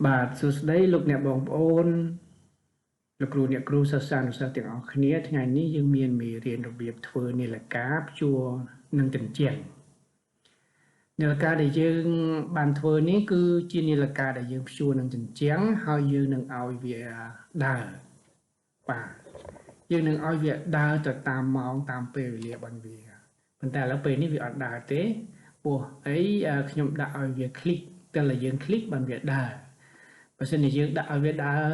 បាទសួស្តីលោកអ្នកបងប្អូនលោកគ្រូអ្នកគ្រូសិស្សានុសិស្សទាំងអស់គ្នាថ្ងៃនេះយើងមានមេរៀនរបៀបធ្វើនាឡិកាព្យួរនឹងជញ្ជាំងនាឡិកាដែលយើងបានធ្វើនេះគឺជានាឡិកាដែលយើងព្យួរនឹងជញ្ជាំងហើយយើងនឹងឲ្យវាដើរបាទយើងនឹងឲ្យវាដើរទៅតាមម៉ោងតាមពេលវេលារបស់វាប៉ុន្តែឥឡូវពេលនេះវាអត់ដើរទេព្រោះអីខ្ញុំដាក់ឲ្យវាคลิกតែយើងคลิกបានវាដើរបើសិនជាយើងដាក់ឲ្យវាដើរ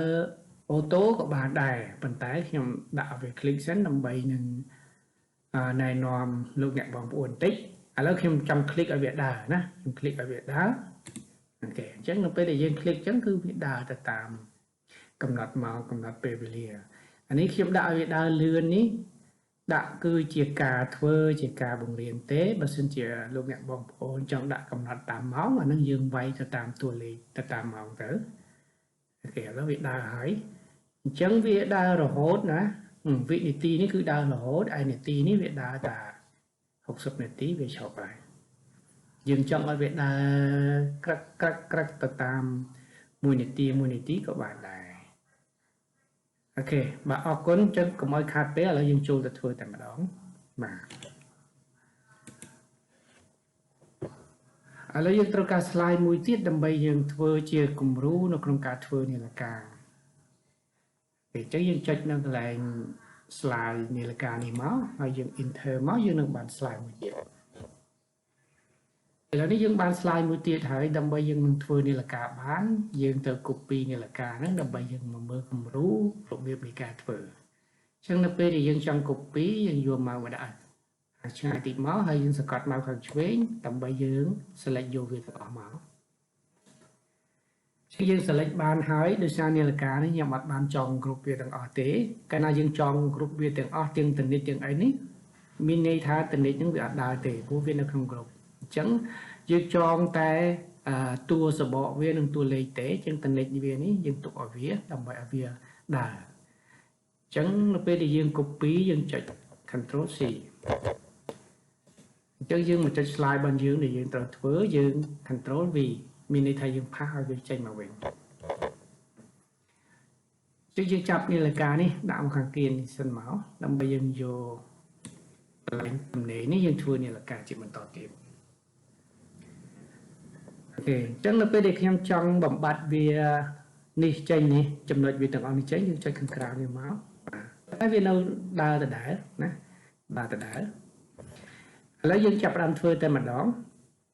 អូតូក៏បានដែរប៉ុន្តែខ្ញុំដាក់ឲ្យវាคลิกសិនដើម្បីនឹងណែនាំលោកអ្នកបងប្អូនបន្តិចឥឡូវខ្ញុំចង់คลิกឲ្យវាដើរណាខ្ញុំคลิกឲ្យវាដើរអូខេអញ្ចឹងនៅពេលដែលយើងคลิกអញ្ចឹងគឺវាដើរទៅតាមកំណត់ម៉ោងកំណត់ពេលវេលាអានេះខ្ញុំដាក់ឲ្យវាដើរលឿននេះដាក់គឺជាការធ្វើជាការបង្រៀនទេបើសិនជាលោកអ្នកបងប្អូនចង់ដាក់កំណត់តាមម៉ោងអានឹងយើងវាយទៅតាមតួលេខទៅតាមម៉ោងទៅអូខេឥឡូវវាដើរហើយអញ្ចឹងវាដើររហូតណាវិនាទីនេះគឺដើររហូតឯនាទីនេះវាដើរតា60នាទីវាឈប់ហើយយើងចង់ឲ្យវាដើរក្រឹកក្រឹកក្រឹកទៅតាម1នាទី1នាទីក៏បានដែរអូខេបាទអរគុណអញ្ចឹងកុំឲ្យខាតពេលឥឡូវយើងចូលទៅធ្វើតែម្ដងបាទឥឡូវយើងត្រូវការ slide មួយទៀតដើម្បីយើងធ្វើជាគំរូនៅក្នុងការធ្វើនាឡិកាអញ្ចឹងយើងចុចនៅកន្លែង slide នាឡិកានេះមកហើយយើង enter មកយើងនឹងបាន slide មួយទៀតឥឡូវនេះយើងបាន slide មួយទៀតហើយដើម្បីយើងនឹងធ្វើនាឡិកាបានយើងត្រូវ copy នាឡិកាហ្នឹងដើម្បីយើងមកមើលគំរូរបៀបនៃការធ្វើអញ្ចឹងនៅពេលដែលយើងចង់ copy យើងយកមកមកដាក់ឆ្ងាយតិចមកហើយយើងសង្កត់មកខាងឆ្វេងដើម្បីយើង select យកវាទាំងអស់មកយើង select បានហើយដោយសារនាឡិកានេះខ្ញុំអត់បានចងគ្រប់វាទាំងអស់ទេកាលណាយើងចងគ្រប់វាទាំងអស់ទាំងតនិចទាំងអីនេះមានន័យថាតនិចហ្នឹងវាអត់ដើរទេព្រោះវានៅក្នុងគ្រប់អញ្ចឹងយើងចងតែតួសបកវានិងតួលេខទេអញ្ចឹងតនិចវានេះយើងទុកឲ្យវាដើម្បីឲ្យវាដើរអញ្ចឹងនៅពេលដែលយើង copy យើងចុច Control C អញ្ចឹងយើងមកចុច slide របស់យើងដែលយើងត្រូវធ្វើយើង Control V មានន័យថាយើងផាសឲ្យវាចេញមកវិញចឹងយើងចាប់នាឡិកានេះដាក់មកខាងគៀននេះសិនមកដើម្បីយើងយកកន្លែងទំនេរនេះយើងធ្វើនាឡិកាជាបន្តទៀតអូខេអញ្ចឹងនៅពេលដែលខ្ញុំចង់បំបត្តិវានេះចេញនេះចំណុចវាទាំងអស់នេះចេញយើងចុចខាងក្រៅនេះមកបាទតែវានៅដើរដដែលណាដើរដដែលឥឡូវយើងចាប់ផ្ដើមធ្វើតែម្ដង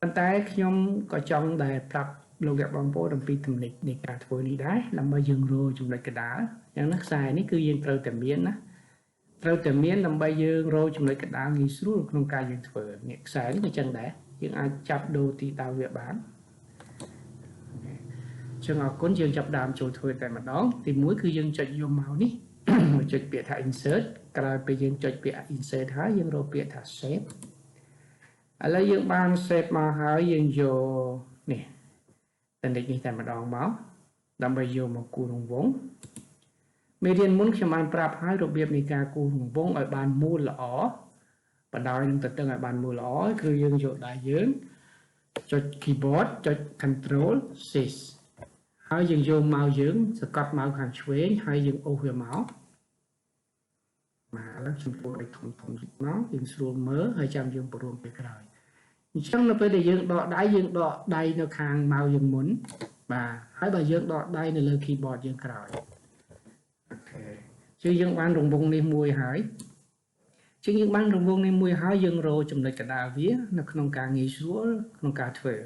ប៉ុន្តែខ្ញុំក៏ចង់ដែលប្រាប់លោកអ្នកបងប្អូនអំពីចំណុចនៃការធ្វើនេះដែរដើម្បីយើងរកចំណុចកណ្ដាលអញ្ចឹងណាខ្សែនេះគឺយើងត្រូវតែមានណាត្រូវតែមានដើម្បីយើងរកចំណុចកណ្ដាលងាយស្រួលក្នុងការយើងធ្វើនេះខ្សែនេះក៏ចឹងដែរយើងអាចចាប់ដូរទីដៅវាបានចឹងអរគុណយើងចាប់ដើមចូលធ្វើតែម្ដងទី1គឺយើងចុចយកមកនេះមកចុចពាក្យថា insert ក្រោយពេលយើងចុចពាក្យ insert ហើយយើងរកពាក្យថា shape ឥឡូវយើងបាន shape មកហើយយើងយកនេះតនិចនេះតែម្ដងមកដើម្បីយកមកគូររង្វង់មេរៀនមុនខ្ញុំបានប្រាប់ហើយរបៀបនៃការគូររង្វង់ឲ្យបានមូលល្អបណ្ដោយនឹងទៅតឹងឲ្យបានមូលល្អគឺយើងយកដៃយើងចុច keyboard ចុច control shift ហើយយើងយកមកយើងសង្កត់មកខាងឆ្វេងហើយយើងអូសវាមកបាទឥឡូវខ្ញុំធ្វើឲ្យធំធំតិចមកយើងស្រួលមើលហើយចាំយើងបរួមពេលក្រោយអញ្ចឹងនៅពេលដែលយើងដកដៃយើងដកដៃនៅខាងម៉ៅយើងមុនបាទហើយបើយើងដកដៃនៅលើ keyboard យើងក្រោយអូខេជាងយើងបានរង្វង់នេះមួយហើយជាងយើងបានរង្វង់នេះមួយហើយយើងរកចំណុចកណ្ដាលវានៅក្នុងការងាយស្រួលក្នុងការធ្វើ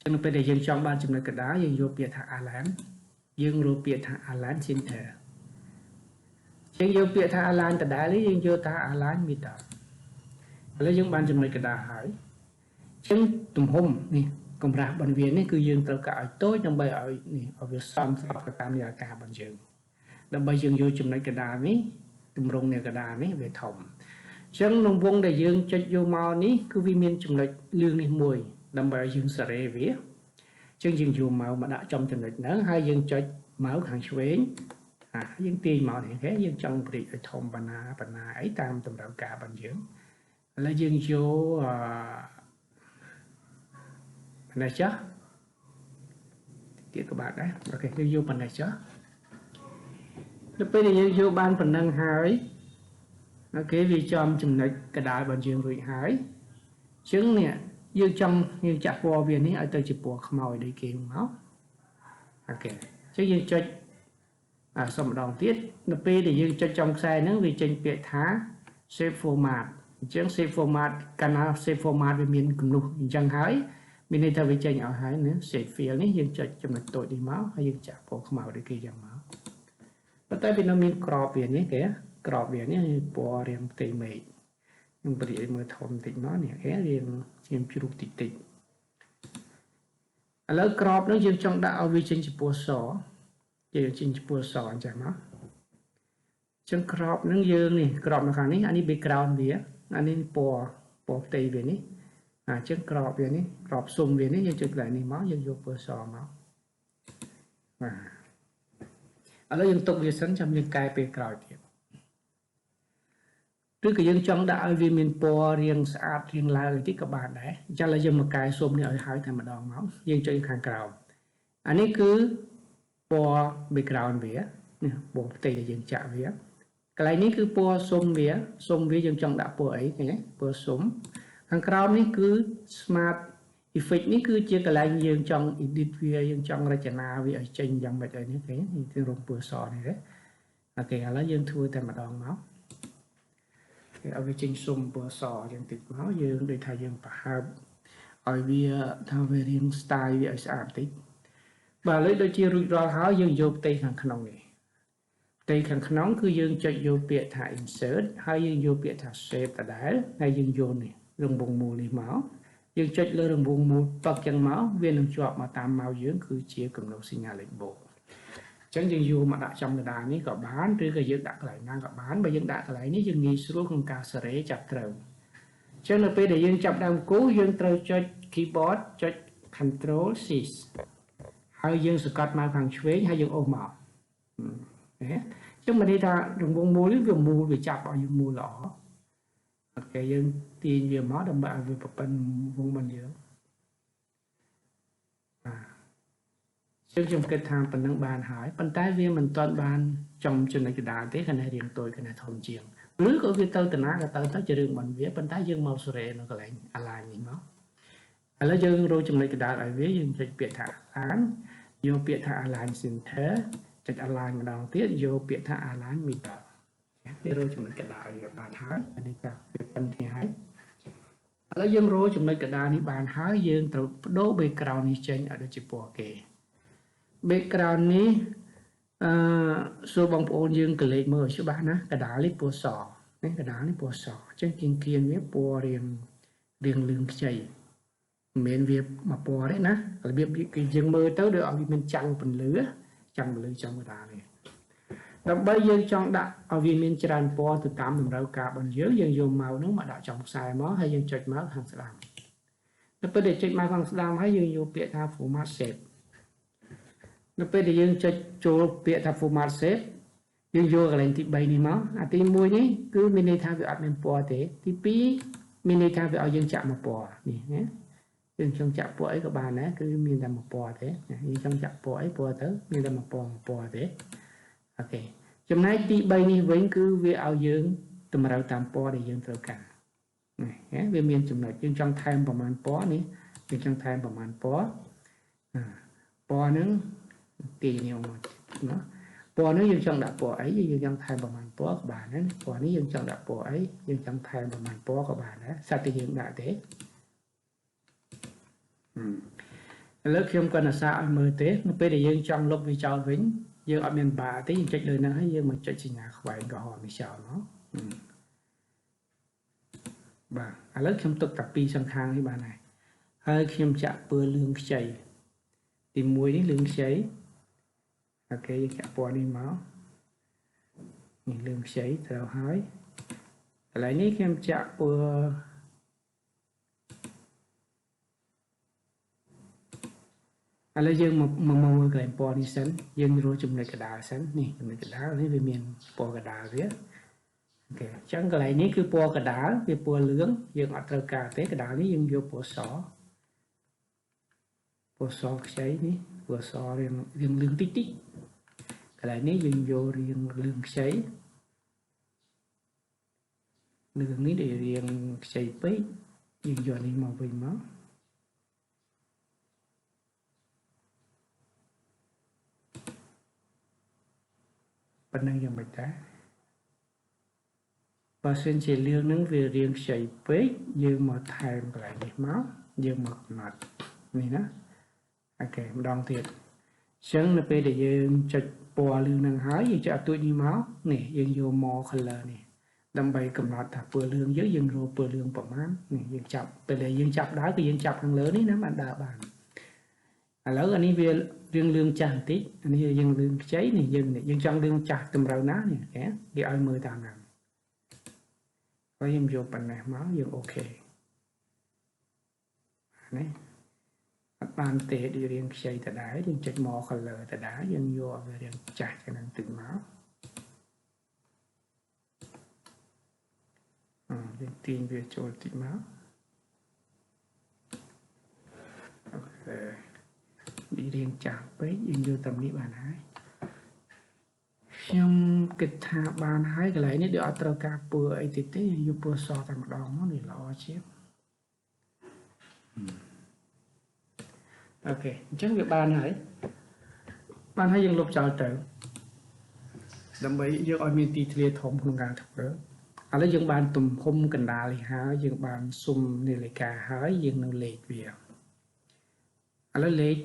ចឹងនៅពេលដែលយើងចង់បានចំណុចកណ្ដាលយើងយកពាក្យថា align យើងរកពាក្យថា align center យើងយកពាក្យថា align ដដែលនេះយើងយកថា align middle ឥឡូវយើងបានចំណុចកណ្ដាលហើយអញ្ចឹងទំហំនេះកម្រាស់បន្វានេះគឺយើងត្រូវការឲ្យតូចដើម្បីឲ្យនេះឲ្យវាសមស្របទៅតាមនាឡិការបស់យើងដើម្បីយើងយកចំណុចកណ្ដាលនេះទម្រង់នាឡិកានេះវាធំអញ្ចឹងក្នុងវងដែលយើងចុចយកមកនេះគឺវាមានចំណុចលឿងនេះមួយដើម្បីឲ្យយើងសារ៉េវាអញ្ចឹងយើងយកមកមកដាក់ចំចំណុចហ្នឹងហើយយើងចុចមកខាងឆ្វេងអាយើងទាញមកនេះគេយើងចង់ព្រីកឲ្យធំបណ្ណាបណ្ណាអីតាមតម្រូវការរបស់យើងឥឡូវយើងយកអឺនេះចាស់ ទៀតក៏បានដែរ។ OK យើងយកប៉ុណ្ណេះចុះនៅពេលដែលយើងយកបានប៉ុណ្ណឹងហើយ OK វាចំចំណុចកដាលរបស់យើងរួចហើយអញ្ចឹងនេះយើងចង់យើងចាក់ពណ៌វានេះឲ្យទៅជាពណ៌ខ្មៅដូចគេមក OK អញ្ចឹងយើងចុចអាសុំម្ដងទៀតនៅពេលដែលយើងចុចចំខ្សែហ្នឹងវាចេញពាក្យថា shape format អញ្ចឹង shape format កាលណា shape format វាមានគំនុះអញ្ចឹងហើយមានន័យថាវាចេញឲ្យហើយណា shape fill នេះយើងចុចចំណុចតូចនេះមកហើយយើងចាក់ពណ៌ខ្មៅដូចគេយ៉ាងមកប៉ុន្តែវានៅមានក្របវានេះគេក្របវានេះពណ៌រាងផ្ទៃមេឃខ្ញុំបរិយាមើលធំតិចមកនេះគេរាងជាជ្រុះតិចតិចឥឡូវក្របនោះយើងចង់ដាក់ឲ្យវាចេញជាពណ៌សយើងចេញជាពណ៌សអញ្ចឹងមកចឹងក្របនឹងយើងនេះក្របនៅខាងនេះអានេះ background វាអានេះពណ៌ពណ៌ផ្ទៃវានេះអាចឹងក្របវានេះក្របស៊ុំវានេះយើងចុចកន្លែងនេះមកយើងយកពណ៌សមកបាទឥឡូវយើងទុកវាសិនចាំយើងកែពេលក្រោយទៀតឬក៏យើងចង់ដាក់ឲ្យវាមានពណ៌រាងស្អាតរាងឡើងតិចក៏បានដែរអញ្ចឹងឥឡូវយើងមកកែស៊ុំនេះឲ្យហើយតែម្ដងមកយើងចុចខាងក្រោមអានេះគឺពណ៌ background វានេះពណ៌ផ្ទៃដែលយើងចាក់វាកន្លែងនេះគឺពណ៌ស៊ុំវាស៊ុំវាយើងចង់ដាក់ពណ៌អីឃើញទេពណ៌ស៊ុំខាងក្រោមនេះគឺ smart effect នេះគឺជាកន្លែងយើងចង់ edit វាយើងចង់រចនាវាឲ្យចេញយ៉ាងម៉េចអីនេះឃើញគឺរងពណ៌សនេះទេ OK ឥឡូវយើងធ្វើតែម្ដងមកគេឲ្យវាចេញស៊ុំពណ៌សអញ្ចឹងតិចមកយើងដូចថាយើងប្រហើបឲ្យវាថាវារៀង style វាឲ្យស្អាតតិចបាទឥឡូវដូចជារួចរាល់ហើយយើងយកផ្ទៃខាងក្នុងនេះផ្ទៃខាងក្នុងគឺយើងចុចយកពាក្យថា insert ហើយយើងយកពាក្យថា shape ដដែលហើយយើងយកនេះរង្វង់មូលនេះមកយើងចុចលើរង្វង់មូលពឹកចឹងមកវានឹងជាប់មកតាមមកយើងគឺជាគំនូសសញ្ញាលេខបូកអញ្ចឹងយើងយកមកដាក់ចំកណ្ដាលនេះក៏បានឬក៏យើងដាក់កន្លែងណាក៏បានបើយើងដាក់កន្លែងនេះយើងងាយស្រួលក្នុងការសេរីចាប់ត្រូវអញ្ចឹងនៅពេលដែលយើងចាប់ដើមគូយើងត្រូវចុច keyboard ចុច control C ហើយយើងសង្កត់មកខាងឆ្វេងហើយយើងអូសមកណាចឹងមានន័យថារង្វង់មូលនេះវាមូលវាចាប់ឲ្យយើងមូលល្អ OK យើងទាញវាមកដើម្បីឲ្យវាប្រប៉ិនវងរបស់យើងបាទជាងខ្ញុំគិតថាប៉ុណ្ណឹងបានហើយប៉ុន្តែវាមិនទាន់បានចំចំណុចកណ្ដាលទេខណៈរៀងតូចខណៈធំជាងឬក៏វាទៅតាណាក៏ទៅទៅជារឿងរបស់វាប៉ុន្តែយើងមកសេរីនៅកន្លែង align នេះមកឥឡូវយើងរកចំណុចកណ្ដាលឲ្យវាយើងចុចពាក្យថា align យកពាក្យថា align center ចុច align ម្ដងទៀតយកពាក្យថា align middle វារកចំណុចកណ្ដាលវាបានហើយនេះក៏វាប៉ុណ្្នេះហើយឥឡូវយើងរកចំណុចកណ្ដាលនេះបានហើយយើងត្រូវបដូរ background នេះចេញឲ្យដូចជាពណ៌គេ background នេះអឺសួរបងប្អូនយើងកលេចមើលឲ្យច្បាស់ណាកដាលនេះពណ៌សនេះកដាលនេះពណ៌សអញ្ចឹងគៀងគៀនវាពណ៌រៀងរៀងលឿងខ្ចីមិនមែនវាមកពណ៌ទេណារបៀបគឺយើងមើលទៅដូចឲ្យវាមានចាំងពន្លឺចាំងពន្លឺចំកដាលនេះដើម្បីយើងចង់ដាក់ឲ្យវាមានច្រើនពណ៌ទៅតាមតម្រូវការរបស់យើងយើងយកមកហ្នឹងមកដាក់ចំខ្សែមកហើយយើងចុចមកខាងស្ដាំនៅពេលដែលចុចមកខាងស្ដាំហើយយើងយកពាក្យថា format shape នៅពេលដែលយើងចុចចូលពាក្យថា format shape យើងយកកន្លែងទី3នេះមកអាទី1នេះគឺមានន័យថាវាអត់មានពណ៌ទេទី2មានន័យថាវាឲ្យយើងចាក់មកពណ៌នេះណាយើងចង់ចាក់ពណ៌អីក៏បានដែរគឺមានតែមួយពណ៌ទេយើងចង់ចាក់ពណ៌អីពណ៌ទៅមានតែមួយពណ៌មួយពណ៌ទេ OK ចំណែកទី3នេះវិញគឺវាឲ្យយើងតម្រូវតាមពណ៌ដែលយើងត្រូវការនេះវាមានចំណុចយើងចង់ថែមប្រមាណពណ៌នេះយើងចង់ថែមប្រមាណពណ៌ពណ៌ហ្នឹងទាញនេះមកណាពណ៌នេះយើងចង់ដាក់ពណ៌អីយើងចង់ថែមប្រមាណពណ៌ក៏បានដែរពណ៌នេះយើងចង់ដាក់ពណ៌អីយើងចង់ថែមប្រមាណពណ៌ក៏បានដែរសត្វតែយើងដាក់ទេឥឡូវខ្ញុំគាត់អាសាឲ្យមើលទេនៅពេលដែលយើងចង់លុបវាចោលវិញយើងអត់មានបាទេយើងចុចលើហ្នឹងហើយយើងមកចុចសញ្ញាខ្វែងក្រហមនេះចោលមកបាទឥឡូវខ្ញុំទុកតែពីរសងខាងនេះបានហើយហើយខ្ញុំចាក់ពណ៌លឿងខ្ចីទី1នេះលឿងខ្ចី OK យើងចាក់ពណ៌នេះមកនេះលឿងខ្ចីត្រូវហើយកន្លែងនេះខ្ញុំចាក់ពណ៌ឥឡូវយើងមកមកមើលកន្លែងពណ៌នេះសិនយើងរកចំណុចកណ្ដាលសិននេះចំណុចកណ្ដាលនេះវាមានពណ៌កណ្ដាលវា OK អញ្ចឹងកន្លែងនេះគឺពណ៌កណ្ដាលវាពណ៌លឿងយើងអត់ត្រូវការទេកណ្ដាលនេះយើងយកពណ៌សពណ៌សខ្ចីនេះ ព្រោះអក្សររៀងរៀងលឿងតិចតិចកន្លែងនេះយើងយករៀងលឿងខ្ចីលឿងនេះដែលរៀងខ្ចីពេកយើងយកនេះមកវិញមកប៉ុណ្ណឹងយ៉ាងម៉េចដែរបើសិនជាលឿងនឹងវារៀងខ្ចីពេកយើងមកថែមកន្លែងនេះមកយើងមកកំណត់នេះណាOK ម្ដងទៀតអញ្ចឹងនៅពេលដែលយើងចុចពណ៌លឿងនឹងហើយយើងចុចអាទួចនេះមកនេះយើងយក more color នេះដើម្បីកំណត់ថាពណ៌លឿងយើងយើងរកពណ៌លឿងប្រមាណនេះយើងចាប់ពេលដែលយើងចាប់ដើរគឺយើងចាប់ខាងលើនេះណាបានដើរបានឥឡូវអានេះវារៀងលឿងចាស់បន្តិចអានេះយើងលឿងខ្ចីនេះយើងចង់លឿងចាស់តម្រូវណានេះគេគេឲ្យមើលតាមហ្នឹងហើយខ្ញុំយកប៉ុណ្ណេះមកយើង OK នេះអត់បានទេដូចរៀងខ្ចីដដែលយើងចុច more color ដដែលយើងយកវារៀងចាស់ជាងហ្នឹងតិចមកយើងទាញវាចូលតិចមក OK នេះរៀងចាស់ពេកយើងយកតាមនេះបានហើយខ្ញុំគិតថាបានហើយកន្លែងនេះដូចអត់ត្រូវការពណ៌អីទៀតទេយើងយកពណ៌សតែម្ដងមកនេះល្អជាង OK អញ្ចឹងវាបានហើយបានហើយយើងលុបចោលទៅដើម្បីយើងឲ្យមានទីធ្លាធំក្នុងការធ្វើឥឡូវយើងបានទំហំកណ្ដាលនេះហើយយើងបានស៊ុំនាឡិកាហើយយើងនឹងលេខវាឥឡូវលេខ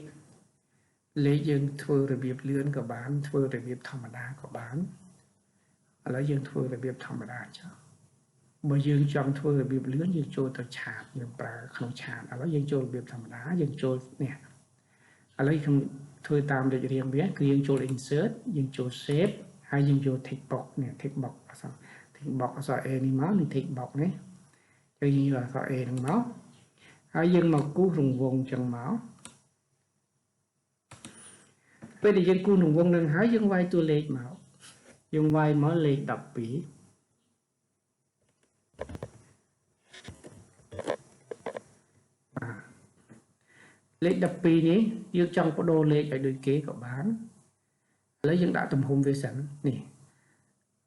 យើងធ្វើរបៀបលឿនក៏បានធ្វើរបៀបធម្មតាក៏បានឥឡូវយើងធ្វើរបៀបធម្មតាចុះបើយើងចង់ធ្វើរបៀបលឿនយើងចូលទៅ chart យើងប្រើក្នុង chart ឥឡូវយើងចូលរបៀបធម្មតាយើងចូលនេះឥឡូវខ្ញុំធ្វើតាមលេខរៀងវាគឺយើងចូល insert យើងចូល shape ហើយយើងយក text box នេះ text box អក្សរ text box អក្សរ A នេះមកនេះ text box នេះយើងយកអក្សរ A ហ្នឹងមកហើយយើងមកគូសរង្វង់ចឹងមកពេលដែលយើងគូសរង្វង់នឹងហើយយើងវាយតួលេខមកយើងវាយមកលេខ12លេខ12នេះយើងចង់បដូរលេខឲ្យដូចគេក៏បានឥឡូវយើងដាក់ទំហំវាសិននេះ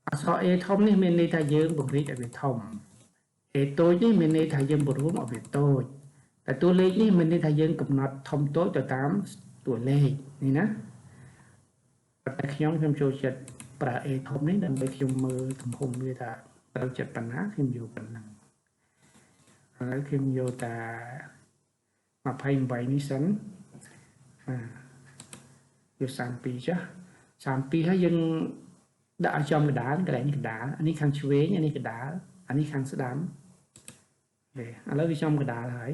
អក្សរ A ធំនេះមានន័យថាយើងពង្រីកឲ្យវាធំ A តូចនេះមានន័យថាយើងបង្រួមឲ្យវាតូចតែតួលេខនេះមានន័យថាយើងកំណត់ធំតូចទៅតាមតួលេខនេះណាតែខ្ញុំចូលចិត្តប្រើ A ធំនេះដើម្បីខ្ញុំមើលទំហំវាថាត្រូវចិត្តប៉ុណ្ណាខ្ញុំយកប៉ុណ្ណឹងឥឡូវខ្ញុំយកតា28នេះសិនបាទយក32ចាស់32ហើយយើងដាក់ឲ្យចំកណ្ដាលកន្លែងកណ្ដាលអានេះខាងឆ្វេងអានេះកណ្ដាលអានេះខាងស្ដាំនេះឥឡូវវាចំកណ្ដាលហើយ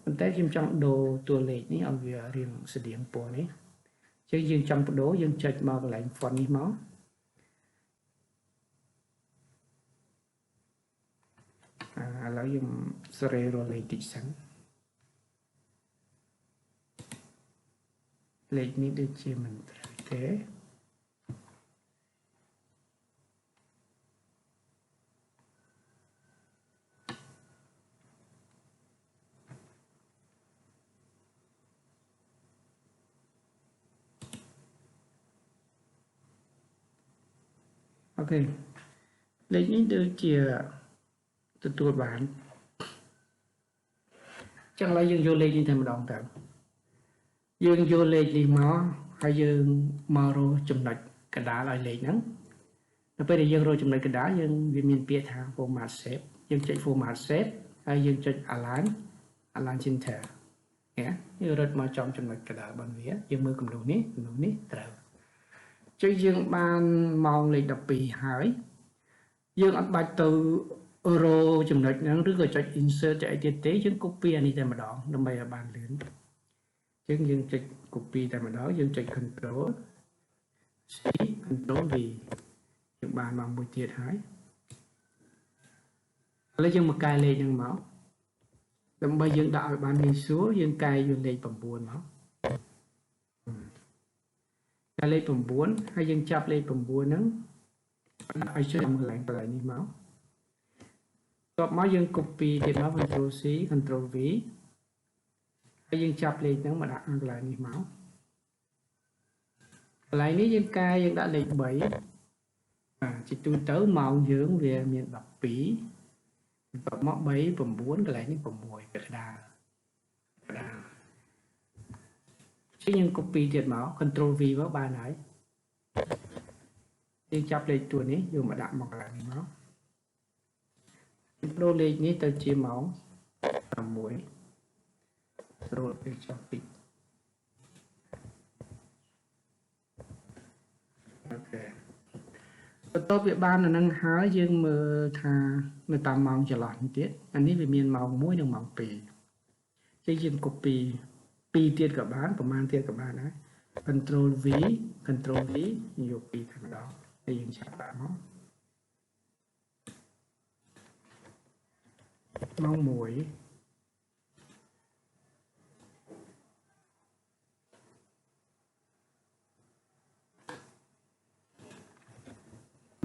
ប៉ុន្តែខ្ញុំចង់ដូរតួលេខនេះឲ្យវារៀងស្តៀងពណ៌នេះអញ្ចឹងយើងចង់បដូរយើងចុចមកកន្លែង font នេះមកឥឡូវយើងសេរីរលេខតិចសិនលេខនេះដូចជាមិនត្រូវទេ OK លេខនេះដូចជាទទួលបានចឹងឡើយយើងយកលេខនេះតែម្ដងទៅយើងយកលេខនេះមកហើយយើងមករកចំណុចកណ្ដាលឲ្យលេខហ្នឹងនៅពេលដែលយើងរកចំណុចកណ្ដាលយើងវាមានពាក្យថា format shape យើងចុច format shape ហើយយើងចុច align align center ណាយើងរត់មកចំចំណុចកណ្ដាលរបស់វាយើងមើលគំរូនេះគំរូនេះត្រូវចុចយើងបានម៉ោងលេខ12ហើយយើងអត់បាច់ទៅរកចំណុចហ្នឹងឬក៏ចុច insert ចុចអីទៀតទេយើង copy អានេះតែម្ដងដើម្បីឲ្យបានលឿនអញ្ចឹងយើងចុច copy តែម្ដងយើងចុច control C control V យើងបានមកមួយទៀតហើយឥឡូវយើងមកកែលេខហ្នឹងមកដើម្បីយើងដាក់ឲ្យបានងាយស្រួលយើងកែយកលេខ9មកកែលេខ9ហើយយើងចាប់លេខ9ហ្នឹងដាក់ឲ្យចំកន្លែងនេះមកបន្ទាប់មកយើង copy ទៀតមក Ctrl C Ctrl V ហើយយើងចាប់លេខហ្នឹងមកដាក់កន្លែងនេះមក កន្លែងនេះយើងកែយើងដាក់លេខ3បាទជាទូទៅម៉ោងយើងវាមាន12បន្ទាប់មក3 9កន្លែងនេះ6កណ្ដាលកណ្ដាលជាយើង copy ទៀតមក control V មកបានហើយយើងចាប់លេខតួនេះយកមកដាក់មកកន្លែងនេះមកដូរលេខនេះទៅជាម៉ោង6ស្រួលពេលចុះតិច OK បន្ទាប់វាបាននៅនឹងហើយយើងមើលថានៅតាមម៉ោងចន្លោះនេះទៀតអានេះវាមានម៉ោង1និងម៉ោង2ចឹងយើង copy 2ទៀតក៏បានប្រហែលទៀតក៏បានដែរ control V control V យក2តែម្ដងហើយយើងចាប់ដាក់មកម៉ោង1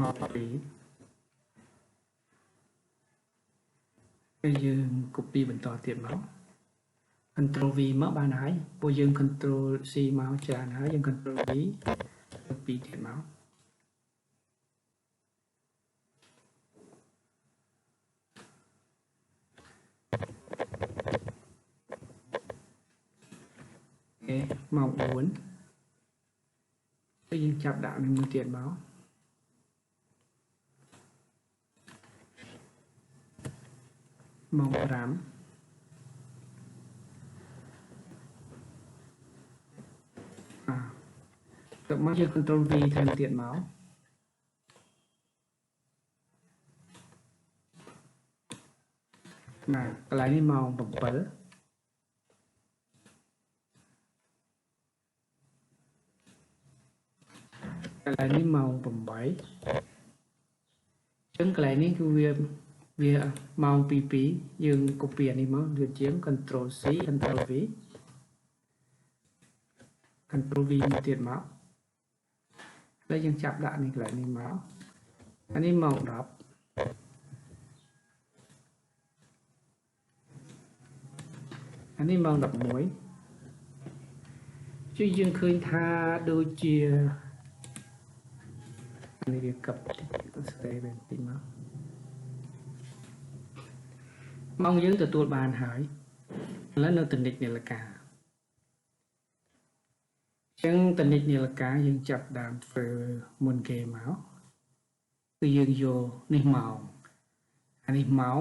ម៉ោង2ហើយយើង copy បន្តទៀតមក control V មកបានហើយពួកយើង control C មកច្រើនហើយយើង control V copy ទៀតមក OK ម៉ោង4ហើយយើងចាប់ដាក់នឹងមួយទៀតមកម៉ោង5អាទៅមកយើង control V ថែមទៀតមកបាទកន្លែងនេះម៉ោង7កន្លែងនេះម៉ោង8ចឹងកន្លែងនេះគឺវាវាម៉ោង22យើង copy អានេះមកលឿនជាង control C control V control V មួយទៀតមកហើយយើងចាប់ដាក់នេះកន្លែងនេះមកអានេះម៉ោង10អានេះម៉ោង11ជួយយើងឃើញថាដូចជាអានេះវាកឹបតិចស្ទេវាបន្តិចមកម៉ោងយើងទទួលបានហើយឥឡូវនៅតនិចនាឡិកាចឹងតនិចនាឡិកាយើងចាប់ដើមធ្វើមុនគេមកគឺយើងយកនេះម៉ោងអានេះម៉ោង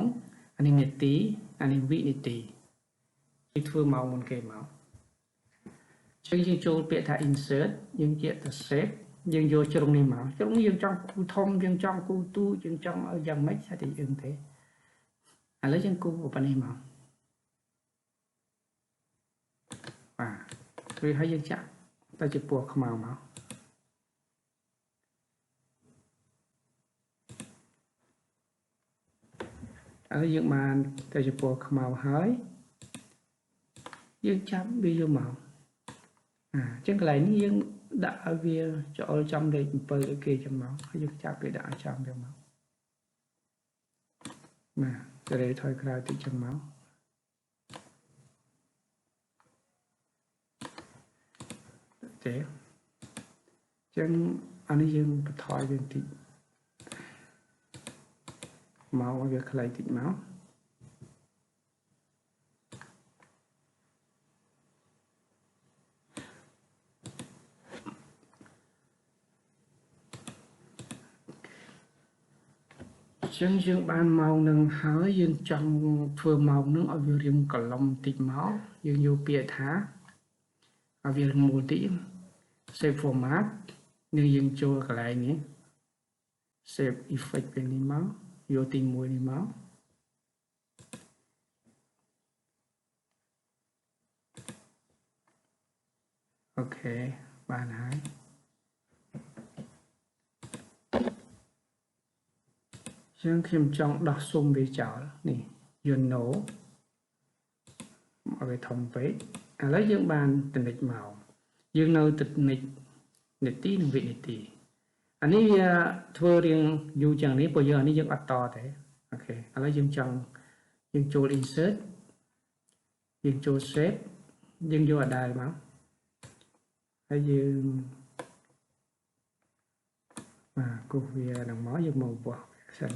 អានេះនាទីអានេះវិនាទីយើងធ្វើម៉ោងមុនគេមកចឹងយើងចូលពាក្យថា insert យើងជាទៅ shape យើងយកជ្រុងនេះមកជ្រុងនេះយើងចង់គូធំយើងចង់គូទូយើងចង់ឲ្យយ៉ាងម៉េចថាតែយើងទេឥឡូវយើងគូប៉ុណ្នេះមកបាទឬហើយយើងចាក់ទៅជាពណ៌ខ្មៅមកឥឡូវយើងបានទៅជាពណ៌ខ្មៅហើយយើងចាប់វាយកមកអាអញ្ចឹងកន្លែងនេះយើងដាក់ឲ្យវាចូលចំលេខ7ឲ្យគេចឹងមកហើយយើងចាប់វាដាក់ឲ្យចំចឹងមកបាទសេរីថយក្រោយតិចចឹងមកទេចឹងអានេះយើងបន្ថយវាបន្តិចមកឲ្យវាខ្លីតិចមកចឹងយើងបានម៉ោងនឹងហើយយើងចង់ធ្វើម៉ោងនឹងឲ្យវារៀងកឡុំតិចមកយើងយកពាក្យថាឲ្យវាមូលតិច shape format នឹងយើងចូលកន្លែងនេះ shape effect ពេលនេះមកយកទី1នេះមក OK បានហើយចឹងខ្ញុំចង់ដោះស៊ុំវាចោលនេះ you know មកវាធំពេកឥឡូវយើងបានតនិចមកយើងនៅតនិចនាទីនិងវិនាទីអានេះវាធ្វើរៀងយូរជាងនេះព្រោះយើងអានេះយើងអត់តទេ OK ឥឡូវយើងចង់យើងចូល insert យើងចូល shape យើងយកអាដែលមកហើយយើង បាទគូសវានឹងមកយើងមកវាស់សិន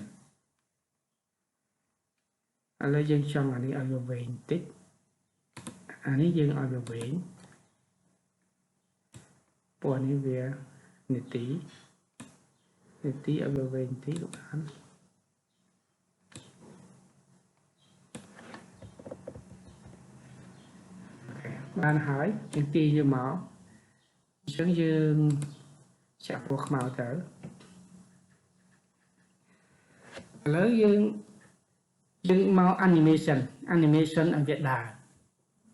ឥឡូវយើងចង់អានេះឲ្យវាវែងតិចអានេះយើងឲ្យវាវែងពណ៌នេះវានាទីនាទីឲ្យវាវែងតិចក៏បានបានហើយយើងទាញវាមកអញ្ចឹងយើងចាក់ពណ៌ខ្មៅទៅឥឡូវយើងមក animation animation ឲ្យវាដើរ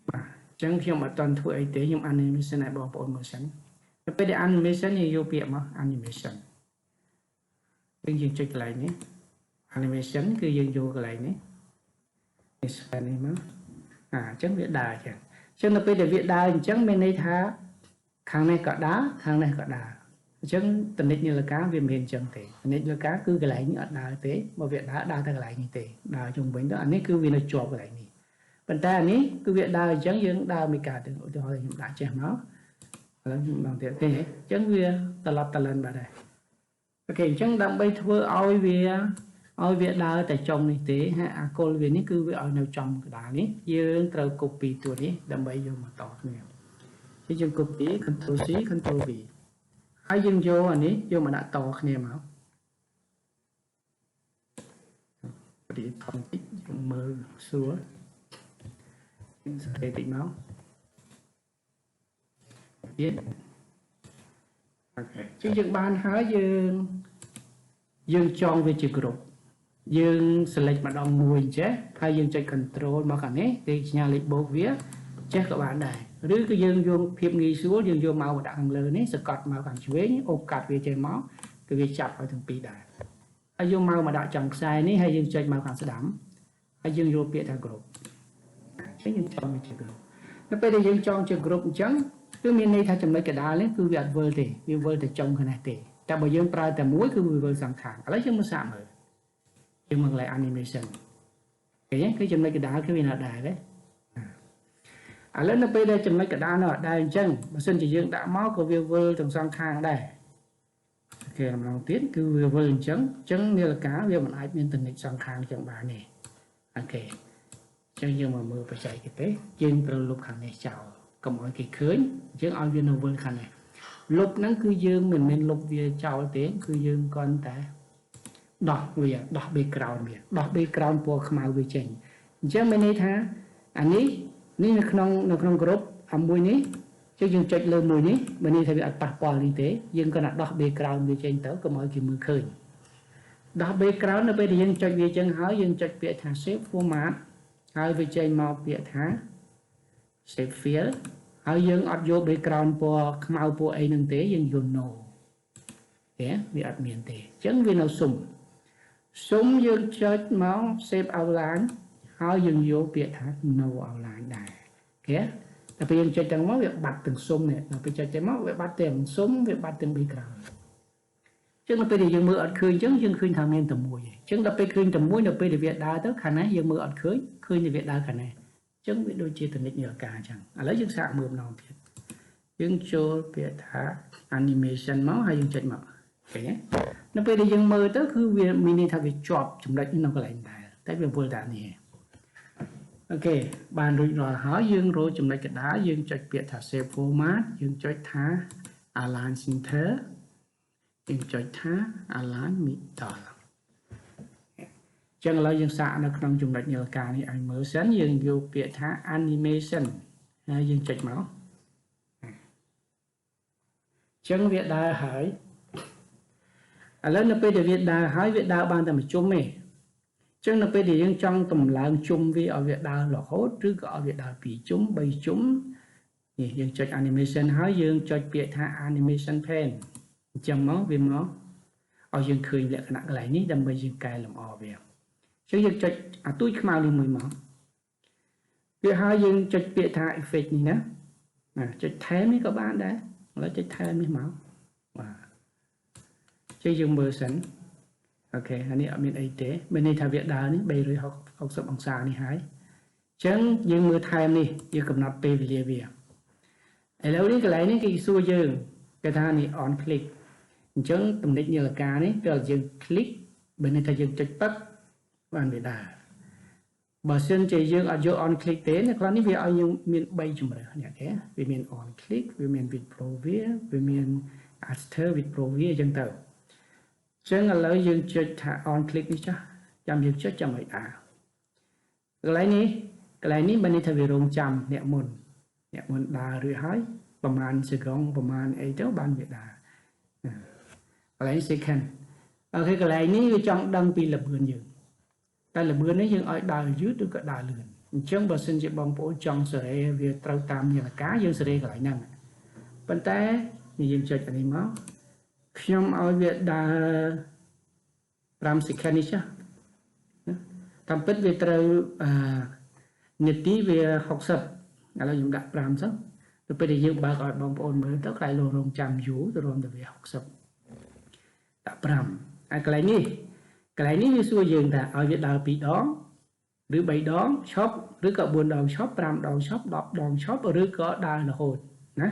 បាទអញ្ចឹងខ្ញុំអត់ទាន់ធ្វើអីទេខ្ញុំ animation ឲ្យបងប្អូនមើលសិនទៅពេលដែល animation យើងយកពាក្យមក animation យើងចុចកន្លែងនេះ animation គឺយើងយកកន្លែងនេះនេះ scan នេះមកអញ្ចឹងវាដើរអញ្ចឹងអញ្ចឹងនៅពេលដែលវាដើរអញ្ចឹងមានន័យថាខាងនេះក៏ដើរខាងនេះក៏ដើរអញ្ចឹងតនិចនាឡិកាវាមិនមានអញ្ចឹងទេតនិចនាឡិកាគឺកន្លែងនេះអត់ដើរទេបើវាដើរដើរតែកន្លែងនេះទេដើរជុំវិញទៅអានេះគឺវានៅជាប់កន្លែងនេះប៉ុន្តែអានេះគឺវាដើរអញ្ចឹងយើងដើរមិនកើតទេឧទាហរណ៍ខ្ញុំដាក់ចេះមកឥឡូវខ្ញុំដងទៀតទេអញ្ចឹងវាត្រឡប់តលិនបាត់ហើយអូខេអញ្ចឹងដើម្បីធ្វើឲ្យវាដើរតែចុងនេះទេហើយអាគល់វានេះគឺវាឲ្យនៅចំកណ្ដាលនេះយើងត្រូវ copy តួនេះដើម្បីយកមកតគ្នាយើង copy Ctrl C Ctrl V ហើយយើងយកអានេះយកមកដាក់តគ្នាមកព្រាថងតិចយើងមើលស្រួលយើងសេតិចមកទៀតអូខេជាងយើងបានហើយយើងចងវាជាក្រុមយើង select ម្ដងមួយអញ្ចេះហើយយើងចុច control មកខាងនេះគេសញ្ញាលេខបូកវាចេះក៏បានដែរឬក៏យើងយកភាពងាយស្រួលយើងយកមកដាក់ខាងលើនេះសកត់មកខាងឆ្វេងអូកាត់វាចេះមកគឺវាចាប់ឲ្យទាំងពីរដែរហើយយកមកដាក់ចំខ្សែនេះហើយយើងចុចមកខាងស្ដាំហើយយើងយកពាក្យថា group អញ្ចឹងយើងចងវាជា group នៅពេលដែលយើងចងជា group អញ្ចឹងគឺមានន័យថាចំណុចកណ្ដាលនេះគឺវាអត់វិលទេវាវិលតែចុងខាងនេះទេតែបើយើងប្រើតែមួយគឺវាវិលសងខាងឥឡូវយើងមកសាកមើលយើងមកកន្លែង animation ឃើញទេគឺចំណុចកណ្ដាលគឺវានៅដែរទេឥឡូវនៅពេលដែលចំណុចកណ្ដាលនៅអត់ដែរអញ្ចឹងបើសិនជាយើងដាក់មកក៏វាវិលទាំងសងខាងដែរគេម្ដងទៀតគឺវាវិលអញ្ចឹងអញ្ចឹងនាឡិកាវាមិនអាចមានទំនិញសងខាងអញ្ចឹងបានទេអូខេអញ្ចឹងយើងមកមើលបច្ចេកទេសយើងត្រូវលុបខាងនេះចោលកុំឲ្យគេឃើញអញ្ចឹងឲ្យវានៅវិលខាងនេះលុបហ្នឹងគឺយើងមិនមែនលុបវាចោលទេគឺយើងគ្រាន់តែដោះវាដោះ background វាដោះ background ពណ៌ខ្មៅវាចេញអញ្ចឹងមានន័យថាអានេះនៅក្នុងក្រុមអាមួយនេះចឹងយើងចុចលើមួយនេះបើនេះថាវាអត់ប៉ះពាល់នេះទេយើងគ្រាន់តែដោះ background វាចេញទៅកុំឲ្យគេមើលឃើញដោះ background នៅពេលដែលយើងចុចវាចឹងហើយយើងចុចពាក្យថា shape format ហើយវាចេញមកពាក្យថា shape fill ហើយយើងអត់យក background ពណ៌ខ្មៅពណ៌អីនឹងទេយើងយក no ទេវាអត់មានទេអញ្ចឹងវានៅសុំសុំយើងចុចមក shape outline ហើយយើងយកពាក្យថា no outline ដែរអូខេតែពេលយើងចុចទាំងមកវាបាត់ទាំងសុំនេះដល់ពេលចុចទៅមកវាបាត់ទាំងសុំវាបាត់ទាំង background អញ្ចឹងដល់ពេលដែលយើងមើលអត់ឃើញអញ្ចឹងយើងឃើញថាមានតែមួយឯងអញ្ចឹងដល់ពេលឃើញតែមួយដល់ពេលដែលវាដើរទៅខាងនេះយើងមើលអត់ឃើញឃើញតែវាដើរខាងនេះអញ្ចឹងវាដូចជាតនិចនាឡិកាអញ្ចឹងឥឡូវយើងសាកមើលម្ដងទៀតយើងចូលពាក្យថា animation មកហើយយើងចុចមកឃើញទេនៅពេលដែលយើងមើលទៅគឺវាមានន័យថាវាជាប់ចំណុចនៅកន្លែងដែរតែវាវិលតែនេះអូខេបានរួចរាល់ហើយយើងរកចំណុចកណ្ដាលយើងចុចពាក្យថា shape format យើងចុចថា align center យើងចុចថា align middle ចឹងឥឡូវយើងសាកនៅក្នុងចំណុចនាឡិកានេះឲ្យមើលសិនយើងយកពាក្យថា animation ហើយយើងចុចមកចឹងវាដើរហើយឥឡូវនៅពេលដែលវាដើរហើយវាដើរបានតែមួយជុំទេចឹងនៅពេលដែលយើងចង់តម្លើងជុំវាឲ្យវាដើររហូតឬក៏ឲ្យវាដើរ2ជុំ3ជុំនេះយើងចុច animation ហើយយើងចុចពាក្យថា animation pane អញ្ចឹងមកវាមកឲ្យយើងឃើញលក្ខណៈកន្លែងនេះដើម្បីយើងកែលម្អវាអញ្ចឹងយើងចុចអាទូចខ្មៅនេះមួយមកវាហើយយើងចុចពាក្យថា effect នេះណាចុចថែមនេះក៏បានដែរឥឡូវចុចថែមនេះមកបាទចឹងយើងមើលសិនអូខេអានេះអត់មានអីទេមានន័យថាវាដើរនេះ360អង្សានេះហើយអញ្ចឹងយើងមើលថែមនេះយើងកំណត់ពេលវេលាវាឥឡូវនេះកន្លែងនេះគេសួរយើងគេថានេះ on click អញ្ចឹងទំនិចនាឡិកានេះពេលយើង click បើន័យថាយើងចុចពឹកបានវាដើរបើសិនជាយើងអត់យក on click ទេនៅខ្លះនេះវាឲ្យយើងមាន3ជម្រើសនេះគេវាមាន on click វាមាន with previous វាមាន after with previous អញ្ចឹងទៅអញ្ចឹងឥឡូវយើងចុចថា on click នេះចាស់ចាំយើងចុចចាំឲ្យដើរកន្លែងនេះកន្លែងនេះបើនេះថាវារងចាំអ្នកមុនអ្នកមុនដើររួចហើយប្រហែលសេកុងប្រហែលអីទៅបានវាដើរកន្លែង second OK កន្លែងនេះវាចង់ដឹងពីល្បឿនយើងតែល្បឿននេះយើងឲ្យដើរយឺតឬក៏ដើរលឿនអញ្ចឹងបើសិនជាបងប្អូនចង់សេរីវាត្រូវតាមនាឡិកាយើងសេរីកន្លែងហ្នឹងប៉ុន្តែនេះយើងចុចអានេះមកខ្ញុំឲ្យវាដើរ5 second នេះចាស់តាមពិតវាត្រូវអឺនាទីវា60ឥឡូវខ្ញុំដាក់5សិនទៅពេលដែលយើងបើកឲ្យបងប្អូនមើលទៅខ្លាយលោករងចាំយូរទៅរំតែវា60ដាក់5ហើយកន្លែងនេះកន្លែងនេះវាសួរយើងថាឲ្យវាដើរ2ដងឬ3ដងឈប់ឬក៏4ដងឈប់5ដងឈប់10ដងឈប់ឬក៏ដើររហូតណា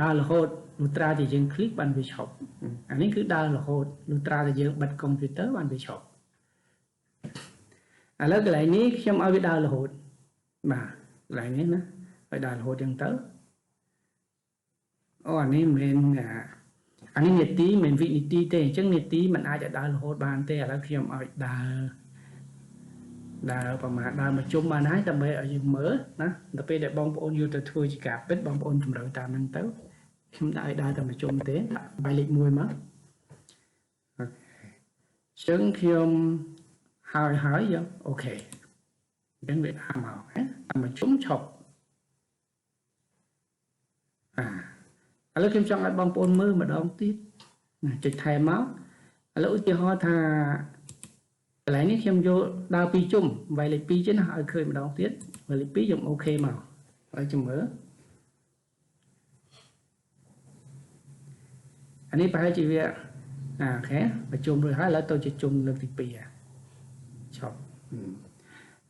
ដើររហូតលុះត្រាតែយើង click បានវាឈប់អានេះគឺដើររហូតលុះត្រាតែយើងបិទកុំព្យូទ័របានវាឈប់ឥឡូវកន្លែងនេះខ្ញុំឲ្យវាដើររហូតបាទកន្លែងនេះណាឲ្យដើររហូតចឹងទៅអូអានេះមិនមែនអានេះនាទីមិនវិនាទីទេអញ្ចឹងនាទីมันអាចឲ្យដើររហូតបានទេឥឡូវខ្ញុំឲ្យដើរដើរប្រមាណដើរមួយជុំបានហើយដើម្បីឲ្យយើងមើលណាដល់ពេលដែលបងប្អូនយកទៅធ្វើជាការពិតបងប្អូនតម្រូវតាមហ្នឹងទៅខ្ញុំដាក់ឲ្យដើរតែមួយជុំទេដាក់បាយលេខ1មកអញ្ចឹងខ្ញុំហើយហើយយក OK អញ្ចឹងវាដាក់មកណាមួយជុំឈប់អាឥឡូវខ្ញុំចង់ឲ្យបងប្អូនមើលម្ដងទៀតណាចុចថែមមកឥឡូវឧទាហរណ៍ថាកន្លែងនេះខ្ញុំយកដើរ2ជុំវាយលេខ2ចឹងណាឲ្យឃើញម្ដងទៀតវាយលេខ2ខ្ញុំ OK មកហើយចាំមើលអានេះប្រហែលជាវាអា OK ប្រជុំរួចហើយឥឡូវទៅជាជុំលើកទី2ឈប់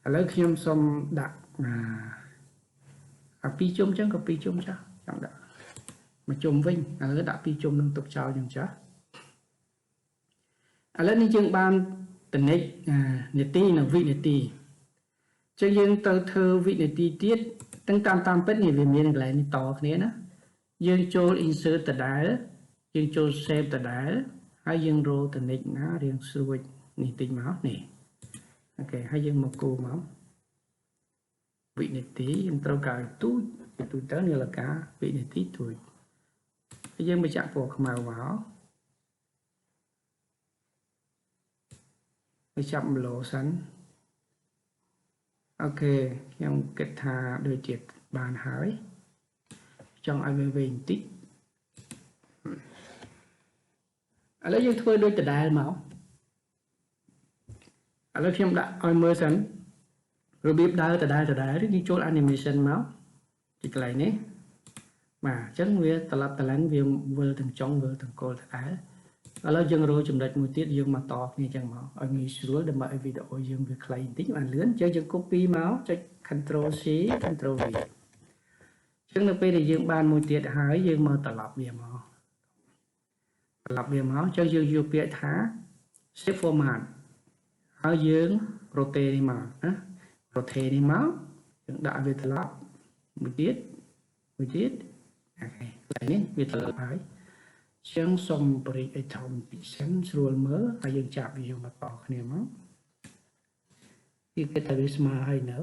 ឥឡូវខ្ញុំសូមដាក់អា2ជុំចឹងក៏2ជុំចាស់ចង់ដាក់មួយជុំវិញឥឡូវដាក់2ជុំនឹងទុកចោលចឹងចាស់ឥឡូវនេះយើងបានតនិចនាទីនិងវិនាទីចឹងយើងត្រូវធ្វើវិនាទីទៀតទាំងតាមតាមពិតនេះវាមានកន្លែងនេះតគ្នាណាយើងចូល insert ដដែលយើងចូល shape ដដែលហើយយើងរកតនិចណារៀងស្រួចនេះតិចមកនេះ OK ហើយយើងមកគូមកវិនាទីយើងត្រូវការទូចទូទៅនាឡិកាវិនាទីទូចហើយយើងបញ្ចាក់ពណ៌ខ្មៅមកទៅចាប់មឡូសិន OK ខ្ញុំគិតថាដូចជាបានហើយចង់ឲ្យវាវែងបន្តិចឥឡូវយើងធ្វើដូចដដែលមកឥឡូវខ្ញុំដាក់ឲ្យមើលសិនរបៀបដើរដដែលដដែលយើងចូល animation មកទីកន្លែងនេះបាទអញ្ចឹងវាត្រឡប់ត្រឡិនវាវិលទាំងចុងវិលទាំងគល់ដដែលឥឡូវយើងរកចំណុចមួយទៀតយើងមកតគ្នាចឹងមកឲ្យងាយស្រួលដើម្បីឲ្យវីដេអូយើងវាខ្លីបន្តិចបានលឿនអញ្ចឹងយើង copy មកចុច Ctrl C Ctrl V អញ្ចឹងនៅពេលដែលយើងបានមួយទៀតហើយយើងមកត្រឡប់វាមកត្រឡប់វាមកអញ្ចឹងយើងយកពាក្យថា shape format ហើយយើង rotate នេះមកណា rotate នេះមកយើងដាក់វាត្រឡប់មួយទៀតមួយទៀត OK កន្លែងនេះវាត្រឡប់ហើយជាងសុំបរិយឲ្យធំតិចសិនស្រួលមើលហើយយើងចាប់វាយកមកតគ្នាមកគេគិតថាវាស្មើហើយនៅ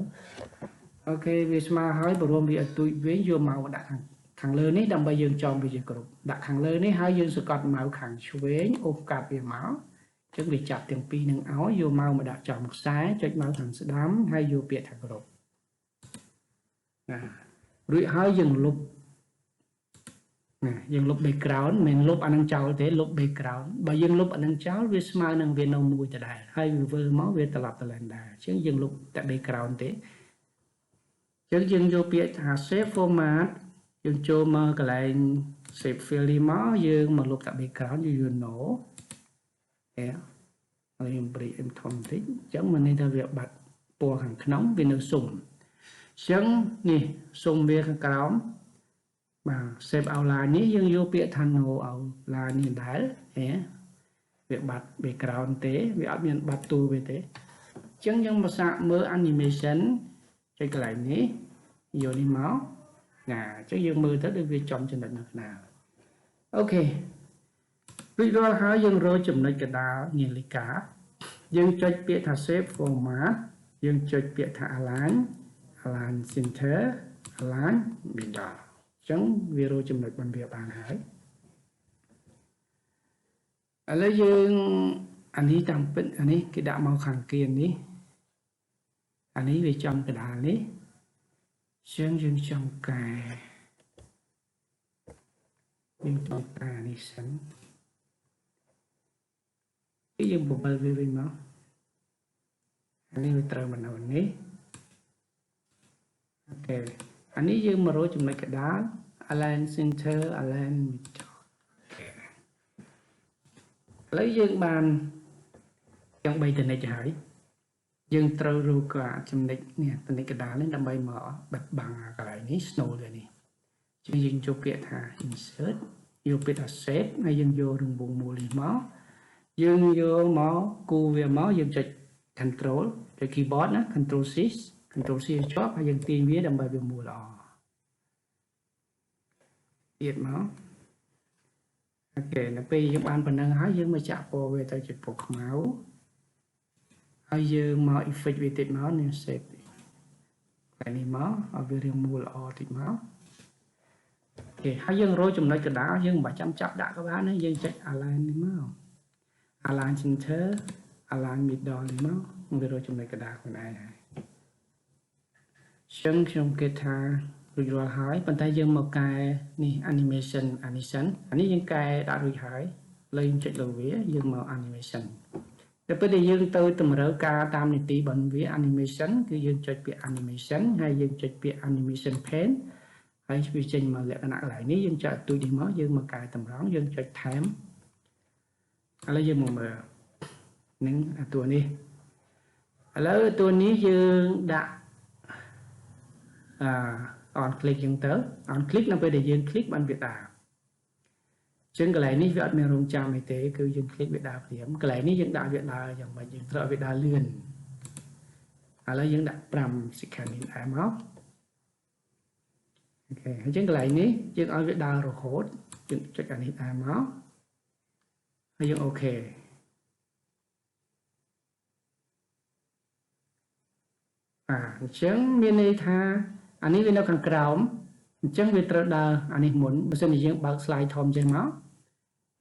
OK វាស្មើហើយបរួមវាឲ្យទូចវិញយកមកដាក់ខាងខាងលើនេះដើម្បីយើងចងវាជាគ្រប់ដាក់ខាងលើនេះហើយយើងសង្កត់ម៉ៅខាងឆ្វេងអូសកាត់វាមកចឹងវាចាប់ទាំងពីរនឹងឲ្យយកមកមកដាក់ចំខ្សែចុចមកខាងស្ដាំហើយយកពាក្យថាគ្រប់ណារួចហើយយើងលុបណាយើងលុប background មិនលុបអានឹងចោលទេលុប background បើយើងលុបអានឹងចោលវាស្មើនឹងវានៅមួយដដែលហើយវាវិលមកវាត្រឡប់ទៅឡើងដែរអញ្ចឹងយើងលុបតែ background ទេអញ្ចឹងយើងយកពាក្យថា shape format យើងចូលមកកន្លែង shape fill នេះមកយើងមកលុបតែ background យើងយក no ហេហើយខ្ញុំព្រីអឹមធំបន្តិចអញ្ចឹងមិនន័យថាវាបាត់ពណ៌ខាងក្នុងវានៅសុំអញ្ចឹងនេះសុំវាខាងក្រោម បាទ shape outline នេះយើងយកពាក្យថា no outline នេះដែរហ៎វាបាត់ background ទេវាអត់មានបាត់តួវាទេអញ្ចឹងយើងមកសាកមើល animation ចុចកន្លែងនេះយកនេះមកណាអញ្ចឹងយើងមើលទៅដូចវាចំចំណុចនៅកណ្ដាល OK រួចរាល់ហើយយើងរកចំណុចកណ្ដាលនាឡិកាយើងចុចពាក្យថា shape format យើងចុចពាក្យថា align align center align middle អញ្ចឹងវារកចំណុចបន្វាបានហើយឥឡូវយើងអានេះតាមពិតអានេះគេដាក់មកខាងគៀននេះអានេះវាចំកណ្ដាលនេះជាងយើងចង់កែយើងចង់កែនេះសិនគឺយើងបបិលវាវិញមកអានេះវាត្រូវមកនៅនេះ OK អានេះយើងមករកចំណុចកណ្ដាល align center align middle ឥឡូវយើងបានទាំង3ចំណុចហើយយើងត្រូវរកចំណុចនេះចំណុចកណ្ដាលនេះដើម្បីមកបិទបាំងកន្លែងនេះ snow វានេះជាងយើងចូលពាក្យថា insert យកពាក្យថា shape ហើយយើងយករង្វង់មូលនេះមកយើងយកមកគូវាមកយើងចុច control ចុច keyboard ណា control C control C ជាប់ហើយយើងទាញវាដើម្បីវាមូលល្អទៀតមក OK នៅពេលយើងបានប៉ុណ្ណឹងហើយយើងមកចាក់ពណ៌វាទៅជាពណ៌ខ្មៅហើយយើងមក effect វាតិចមកនេះ shape កន្លែងនេះមកឲ្យវារាងមូលល្អតិចមក OK ហើយយើងរកចំណុចកណ្ដាលយើងមិនបាច់ចាំចាប់ដាក់ក៏បានដែរយើងចុច align នេះមក align center align middle នេះមកវារកចំណុចកណ្ដាលខ្លួនឯងហើយចឹងខ្ញុំគិតថារួចរាល់ហើយប៉ុន្តែយើងមកកែនេះ animation animation អានេះយើងកែដាក់រួចហើយលើយើងចុចលើវាយើងមក animation តែពេលដែលយើងទៅតម្រូវការតាមនីតិរបស់វា animation គឺយើងចុចពាក្យ animation ហើយយើងចុចពាក្យ animation pane ហើយវាចេញមកលក្ខណៈកន្លែងនេះយើងចាក់ទូចនេះមកយើងមកកែតម្រង់យើងចុចថែមឥឡូវយើងមកមើលនឹងអាតួនេះឥឡូវតួនេះយើងដាក់អា on click ចឹងទៅ on click នៅពេលដែលយើង click បានវាដើរចឹងកន្លែងនេះវាអត់មានរងចាំអីទេគឺយើង click វាដើរភ្លាមកន្លែងនេះយើងដាក់វាដើរយ៉ាងម៉េចយើងត្រូវឲ្យវាដើរលឿនឥឡូវយើងដាក់5 second នេះដែរមក OK អញ្ចឹងកន្លែងនេះយើងឲ្យវាដើររហូតយើងចុចអានេះដែរមកហើយយើង OK បាទអញ្ចឹងមានន័យថាអានេះវានៅខាងក្រោមអញ្ចឹងវាត្រូវដើរអានេះមុនបើសិនជាយើងបើក slide ធំចេះមក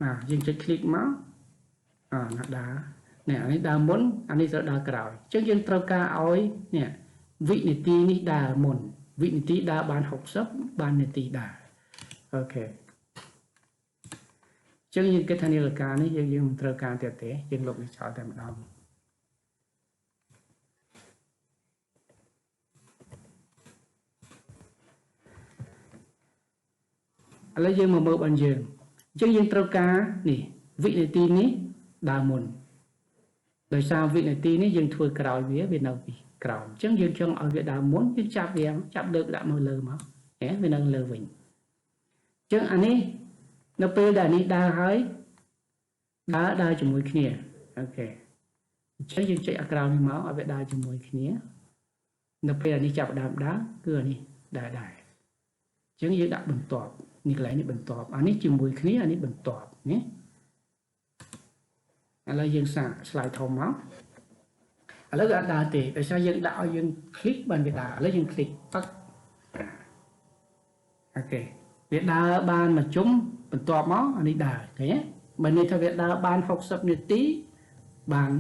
បាទយើងចុច click មកអាណាដើរនេះអានេះដើរមុនអានេះត្រូវដើរក្រោយអញ្ចឹងយើងត្រូវការឲ្យនេះវិនាទីនេះដើរមុនវិនាទីដើរបាន60បាននាទីដើរ OK អញ្ចឹងយើងគិតថានាឡិកានេះយើងយើងមិនត្រូវការទៀតទេយើងលុបនេះចោលតែម្ដងឥឡូវយើងមកមើលបានយើងអញ្ចឹងយើងត្រូវការនេះវិនាទីនេះដើរមុនដោយសារវិនាទីនេះយើងធ្វើក្រោយវាវានៅពីក្រោមអញ្ចឹងយើងចង់ឲ្យវាដើរមុនយើងចាប់វាចាប់លើកដាក់មកលើមកហ៎វានៅលើវិញអញ្ចឹងអានេះនៅពេលដែលនេះដើរហើយដើរដើរជាមួយគ្នា OK អញ្ចឹងយើងចុចអាក្រោមនេះមកឲ្យវាដើរជាមួយគ្នានៅពេលអានេះចាប់ដើមដើរគឺអានេះដើរដែរអញ្ចឹងយើងដាក់បន្ទាប់នេះកន្លែងនេះបន្ទាប់អានេះជាមួយគ្នាអានេះបន្ទាប់ណាឥឡូវយើងសាក slide ធំមកឥឡូវវាអត់ដើរទេដោយសារយើងដាក់ឲ្យយើង click បានវាដើរឥឡូវយើង click ប៉ឹក OK វាដើរបានមួយជុំបន្ទាប់មកអានេះដើរឃើញទេបើនេះថាវាដើរបាន60នាទីបាន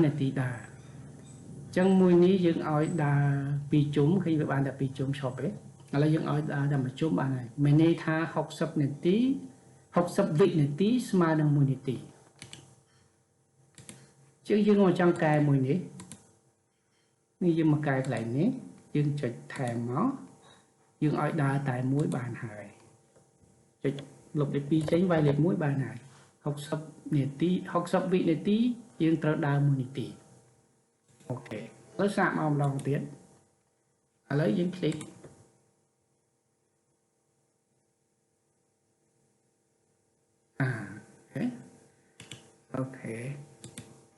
នាទីដើរអញ្ចឹងមួយនេះយើងឲ្យដើរពីរជុំឃើញវាបានតែពីរជុំឈប់ទេឥឡូវយើងឲ្យដើរតែមួយជុំបានហើយមានន័យថា60នាទី60វិនាទីស្មើនឹង1នាទីជាងយើងមកចង់កែមួយនេះនេះយើងមកកែកន្លែងនេះយើងចុចថែមមកយើងឲ្យដើរតែមួយបានហើយចុចលុបលេខ2ចេញវាយលេខ1បានហើយ60នាទី60វិនាទីយើងត្រូវដើរ1នាទី OK ឥឡូវសាកមកម្ដងទៀតឥឡូវយើង click OK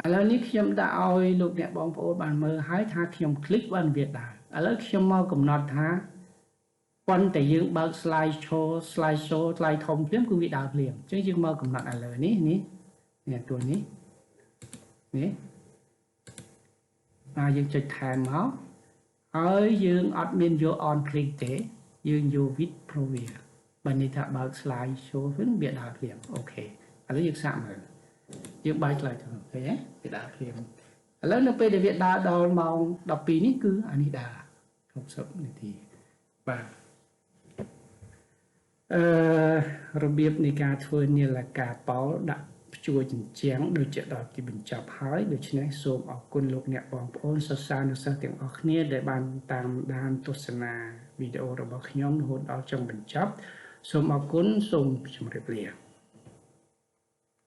ឥឡូវនេះខ្ញុំដាក់ឲ្យលោកអ្នកបងប្អូនបានមើលហើយថាខ្ញុំ click បានវាដើរឥឡូវខ្ញុំមកកំណត់ថាប៉ុន្តែយើងបើក slide show slide show slide ធំភ្លាមគឺវាដើរភ្លាមអញ្ចឹងយើងមកកំណត់ឥឡូវនេះនេះនេះតួនេះនេះបាទយើងចុចថែមមកហើយយើងអត់មានយក on click ទេយើងយក with preview បើនេះថាបើក slide show វិញវាដើរភ្លាម OK ឥឡូវយើងសាកមើលយើងបើក slide ទៅឃើញទេវាដើរភ្លាមឥឡូវនៅពេលដែលវាដើរដល់ម៉ោង12នេះគឺអានេះដើរ60នាទីបាទអឺរបៀបនៃការធ្វើនាឡិកាប៉ោលដាក់ព្យួរជញ្ជាំងដូចជាដល់ទីបញ្ចប់ហើយដូច្នេះសូមអរគុណលោកអ្នកបងប្អូនសិស្សានុសិស្សទាំងអស់គ្នាដែលបានតាមដានទស្សនាវីដេអូរបស់ខ្ញុំរហូតដល់ចុងបញ្ចប់សូមអរគុណសូមជម្រាបលា។